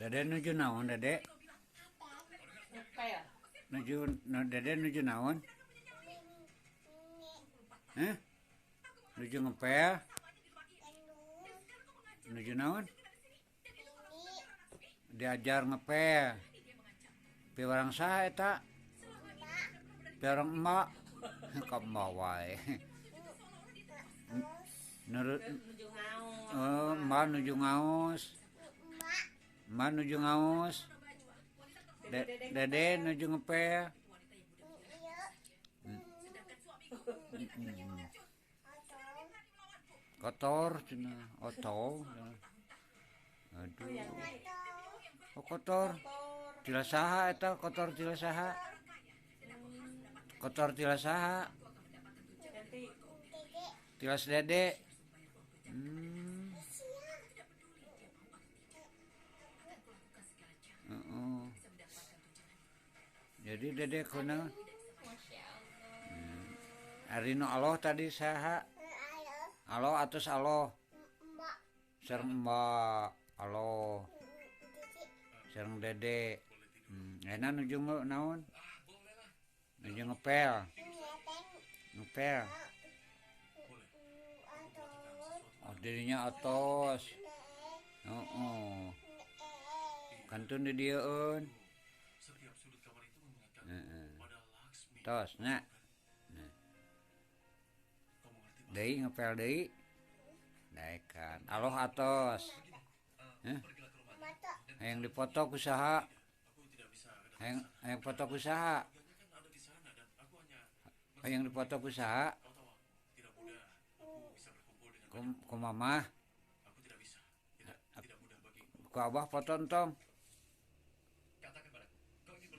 Dede nuju naon, Dede? Ngepel. Nuju nu, Dede nuju naon? Hah? Nuju ngepel? Nuju naon? Diajar ngepel. Piwarang saha eta? Piwarang emak. Ka emak wae. Nurut. Nuju ngaos. Oh, emak nuju ngaos. Emak nuju ngaos. Dede nuju ngepel. Kotor cenah, otong cenah. Aduh. Oh, kotor. Tila saha eta kotor, tila saha? Kotor tila saha? Ganti. Tilas Dede. Heeh. Jadi Dede kunaon? Masya Allah. Ari nu Allah tadi saha? Allah atus Allah. Sareng emak Allah. Sareng Dede. Enak nuju naon? Nuju ngepel. Ngepel. Oh, dirinya atos. Heeh. Kantun di dieueun. Heeh. Tos nya. Nah. Deui ngepel deui. Daekan. Allah atos. Hah? Hayang dipoto ku saha? Hayang hayang foto ku saha? Hayang dipoto ku saha? Ku mamah? Ku abah foto entong.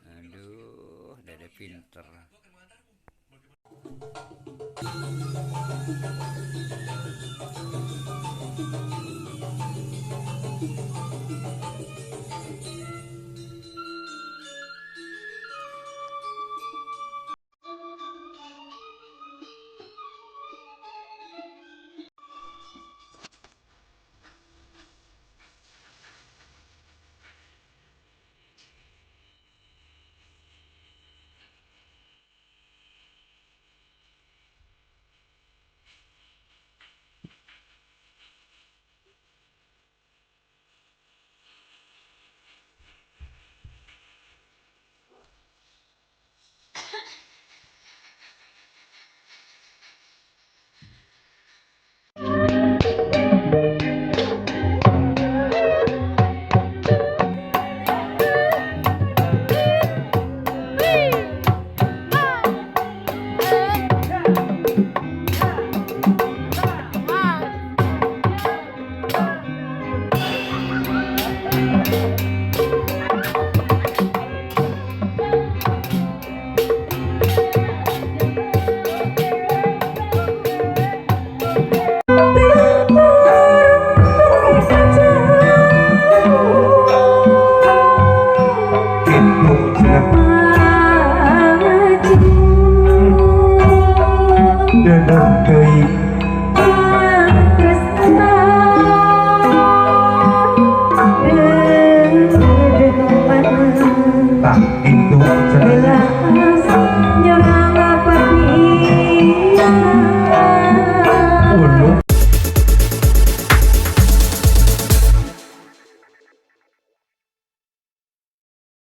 Aduh, Dede pinter.